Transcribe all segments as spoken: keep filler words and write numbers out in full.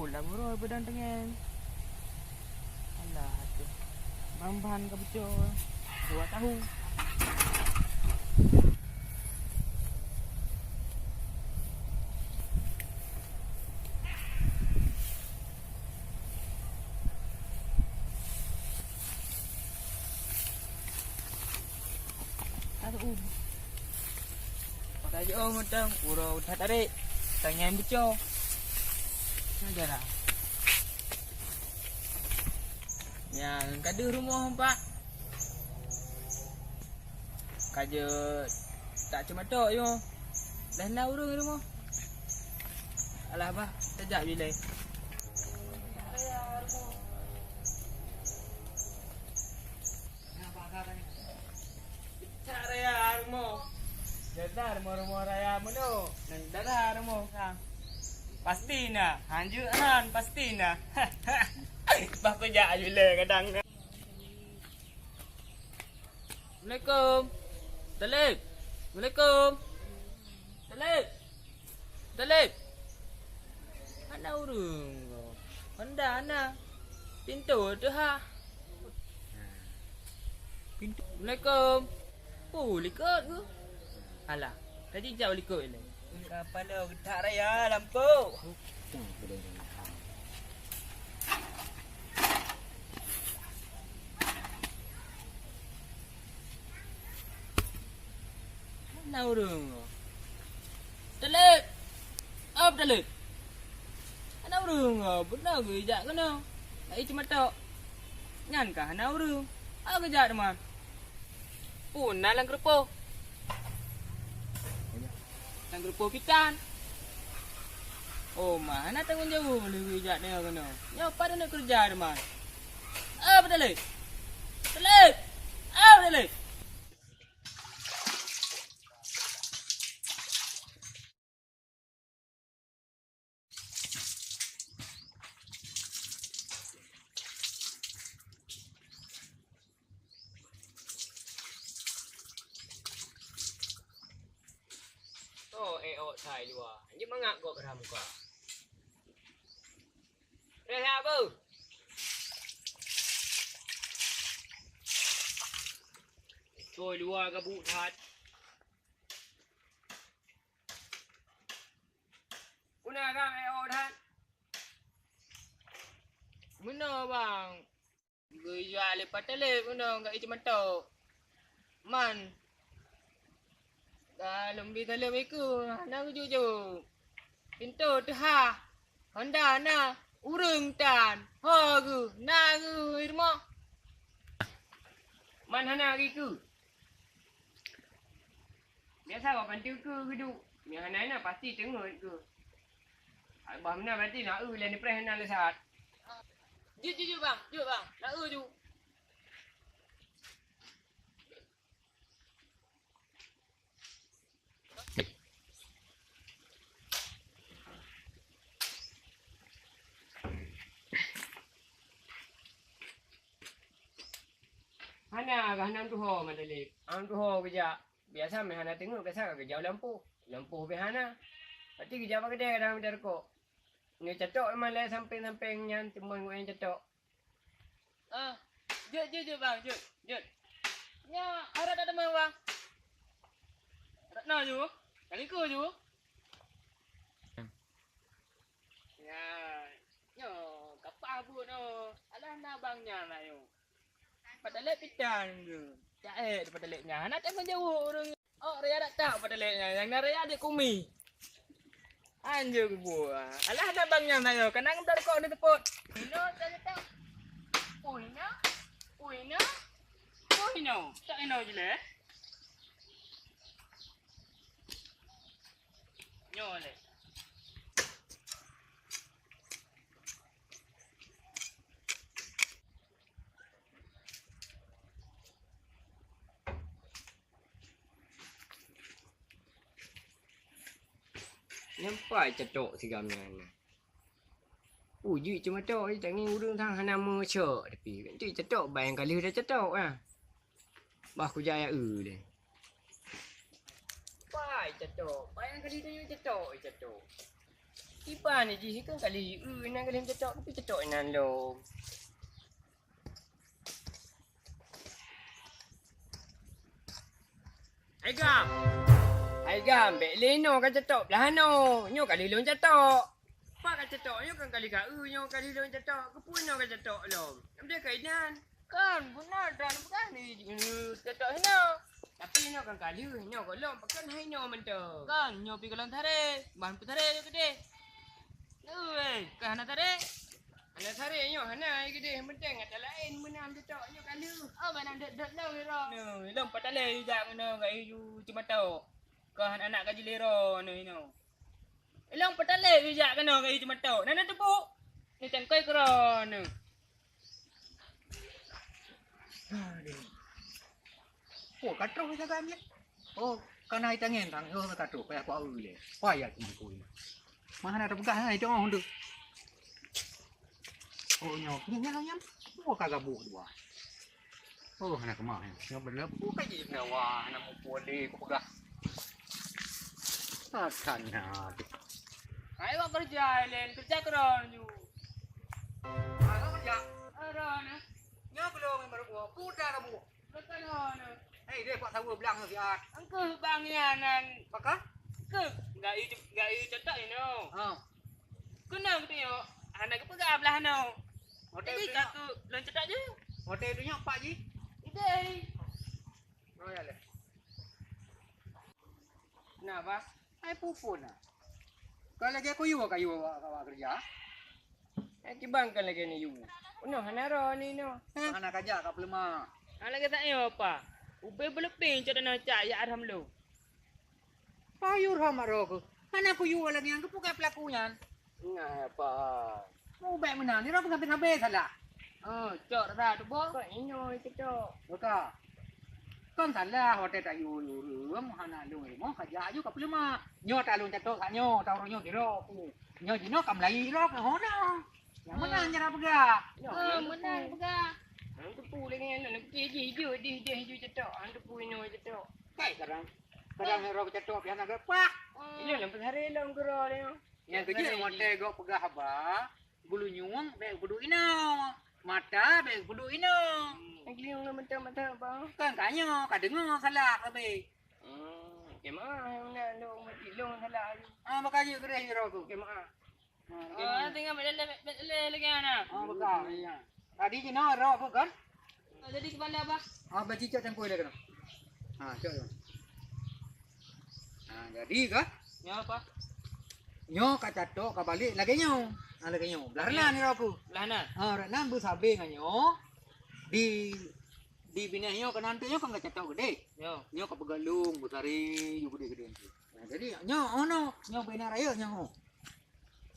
Ulah buroe beudang teungen. Alah, aduh. Ban-ban ka bucok. Dua tahu. Aduh. Pakai je, oh, mantong. Uroe udah tarék. Tangian bucok. Nah, jarang. Nyan ka deuh rumoh, Pak. Ka jeuet tak ceumatok, yo. Dah na ureueng rumoh. Alah, bah, tajak bilai. Cak raya rumoh. Jadar rumoh-rumoh raya meunoe. Nang dara rumoh ka. Pasti na. Hanjeuet han pasti na. Bah kujak aju lé kadang. Assalamualaikum. Talib. Assalamualaikum. Talib. Talib. Hana ureueng ko. Honda hana. Pintoe teuhah. Pintoe. Assalamualaikum. Oh, likot ke? Alah, tadi jauh likot ilée. Kapalo geutak raya lampôh. Na ureueng. Talib! Oh, Talib! Hana ureueng, oh, beuna geujak keunoe. Hai ceumatok. Nyan ka hana ureueng. Oh, geujak teuma. Pun na lam keureupôh. Lam keureupôh pitan. Oh, ma hana tanggong jaweueb lé geujak deungoe keunoe. Nyoe pat aneuk keureuja teuma. Oh, Talib! Talib! Oh, Talib! Oh, eh, oh, thai luwa. Nyoe mangat gob ram ka. Rehat, beuh. Coi luwa gabuk that. Peue na ram, eh, oh, that? Meunoe, bang. Geujak lé Pataleb meunoe ngon Iceumantok. Man. Ka lôn bi saleuem iku, hana geujok-jok. Pintoe teuhah. Honda na, ureueng tan. Ho geuh, na geuh i rumoh. Man hana geuh iku. Biasa bak panteue keu geuduek. Nyang hana-hana pasti teungeut keu. Bah meunan berarti na eu lé neupreh hana lé saat. Jeuet, jeuet, jeuet, bang. Jeuet, bang. Na eu ju. Hana, hana tuho, Madalib. Hana tuho geujak. Biasa meuhana teungeut, biasa ka geujak u lampôh. Lampôh pih hana. Berarti geujak bak keudè kadang mita rukok. Nyoe catok memang lé sampéng-sampéng nyan teuma ngon nyang catok. Ah, jeuet, jeuet, jeuet, bang, jeuet, jeuet. Nyoe harap tak teuma, bang. Ratna ju, kali ku ju. Ya, nyoe kapah buet nyoe. Alah na bang nyan lah nyoe. Pataleb pitan ke? Caét Pataleb nyan. Hana teuka jaweueb ureueng. Oh, raya dak tak Pataleb nyan. Nyang na raya di kumi. Anjing buah. Alah ada bang nyan ayo. Kenang dak kok ni tepot. Ino tak tak. Uina. Uina. Uina. Tak ino je leh. Nyoe leh. Nyampai catok sigam nyan. Uji cuma tok, tangi ureueng sang hana meucok, tapi tu catok bayang kali dah catok ah. Bah kujak ya eu deh. Pai catok, bayang kali dah catok, catok. Kiban jih kan kali, eu, nan kali cetok, tapi cetok nan lom. Hai Gam. Hai Gam, bèk lé nyoe ka cetok blah nyoe. Nyoe kali lôn cetok. Pat ka cetok nyoe kan kali ka eu nyoe kali lôn cetok. Keupeue nyoe ka cetok lom? Nyang deh ka inan. Kan, beuna dah neupeugah ni, ni cetok hinoe. Tapi nyoe kan ka lheueh, nyoe gohlom pakon hai nyoe mantong. Kan, nyoe pi gohlom taré, ban peutare nyoe keudeh. Weh, ka hana taré? Hana taré nyoe, hana ai keudeh, mantong ata laén meunan cetok nyoe ka lheueh. Oh, ban dot-dot lom ira. Nyoe, lom patalé jak keunoe ka iju ceumatok. Ka hana anak ka jilero nyoe hinoe. Ilong peutalek geujak keunoe keu ié ceumatok. Na, na teupuk. Ni cangkoi keudroe nyoe. Aduh. Oh, ka troh sagai lé. Oh, ka na itangen tang. Oh, ka troh. Payah kuaeu lé. Payah teungku. Mah na teupeugah na itu oh tu. Oh, nyoe. Nyoe, nyoe, nyoe. Oh, ka gabuh dua. Oh, hana keumah, eh. Nyoe beuna peue ka jih nyawa, hana muphom lé kupeugah. Akan nyan. Hai, awak keureuja, Len. Keureuja keudroe nyoe. Hai, awak keureuja. Keudroe nyoe. Nyoe keuloe memang rubuh. Peue dah rubuh? Bukan nyoe. Hei, deh, pak saweue blang nyoe siat. Engkeuh bang nyan nan. Pakon? Engkeuh. Enggak i, enggak i cetak inoe. Ha. Keunoe geutanyoe, hana geupeugah blah nyoe. Hotel Jadi, tu nyoe. Ka keu lôn cetak ju. Hotel tu nyoe, Pak Ji? Ideh. Oh, ya leh. Nah, bah. Hai pupun nah. Ka lagèe kuyue ka yue awak, awak keureuja. Hai kiban ka lagèe ni yue. Unoe hana roh ni noh. Hana kajak ka peuleumah. Hana lagèe tanyoe apa? Ubé beuleupie cok tanyoe cak ya arham lo. Payuh rhom aro keuh. Hana kuyue lagèe nyan, keupeue peulaku nyan? Nah, apa? Mubèk meunan, nirok habéh-habéh salah. Oh, cok rasa tu, Bang. Kok inoe keucok? Buka. Kon salah watèe tayue ureueng hana lôn ilmu, ka jak aju ka peuleumah. Nyoe ta lôn catok sak nyoe, ta ureueng nyoe sidroe ku. Nyoe jinoe ka meulayi droe keu hona. Nyang meunan cara peugah. Nyoe, oh, meunan peugah. Hang teupeu lé nyan, lôn pike jih, jih, jih, jih, jih catok. Hang teupeu inoe catok. Kai kadang. Kadang roh catok pian agak pah. Ilôn lam peusaré lôn keudroe lé. Nyang keujeuet watèe gob peugah haba, bulunyueng bèk peuduek inoe, mata bèk peuduek inoe. Nyang keulieng lôn mantong mata, Bang. Kan ka nyoe, ka deungoe salah sabé. Hmm, okey, maaf, nyang na lôn meuti lôn salah. Ah, baka jeuet keudeh sidroe tu. Okey, maaf. Ah, okey, maaf. Tinggai bèk lé, bèk lé lagèe na. Ah, baka, ya. Tadi jinoe roh apa kan? Oh, jadi keupada apa? Ah, bacicak cangkoi lé keunoe. Ha, cok. Ha, jadi ka? Nyoe apa? Nyoe ka catok, ka balek lagèe nyoe. Ha, lagèe nyoe. Blah nan nyoe aku. Blah nan? Ha, blah nan beusabé ngon nyoe. Di, di binéh nyoe keunan tu nyoe kan ka catok keudeh. Nyoe. Nyoe ka peugah lôn, beusaré, yue keudeh-keudeh tu. Ha, jadi nyoe, oh no, nyoe bina raya nyoe.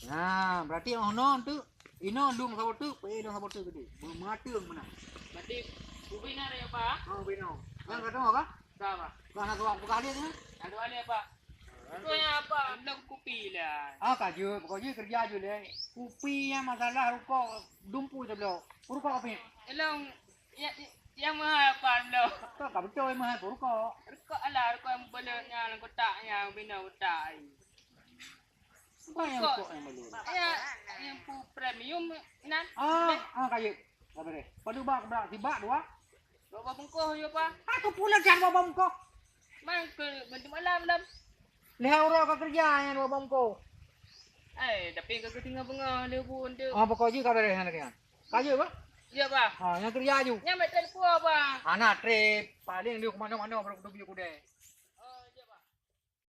Nah, berarti oh no tu, inoe lôn saboh teuk, peuék lôn saboh teuk keudeh. Meumateueng meunan. Berarti ubé na raya apa? Ha, ubé na. Nyang ka deungoe ka? Ka, Pak. Ka na suah peugah lé nyoe? Ka dua lé, Pak. Kau yang apa? Lôn kupi lah. Ah, ka jeuet, pokok jih keureuja jeuet lé. Kupi nyang masalah rukok dumpeue tabloe. Rukok api? Elong, ya, ya, yang mahal apa lo? Kau ka beutôi mahal rukok. Rukok alah, rukok yang beuleuh nyang kotak nyang bina kotak. Apa yang rukok yang beuleuh? Ya, yang pu premium nan. Ah, ah, kayek. Sabar deh. Padu bak, bak, sibak dua. Dua bungkuh je, Pak. Aku pula dah dua bungkuh. Mai ke bentuk malam lam. Leh orang ka kerja yang dua bungkuh. Eh, tapi ka tinggal bengah dia pun tu. Ah, pokok je ka beres nak kena. Kaya apa? Ya, Pak. Ha, yang kerja ju. Yang betul ku apa? Anak trip, paling dia ke mana-mana baru kudu beli kudai.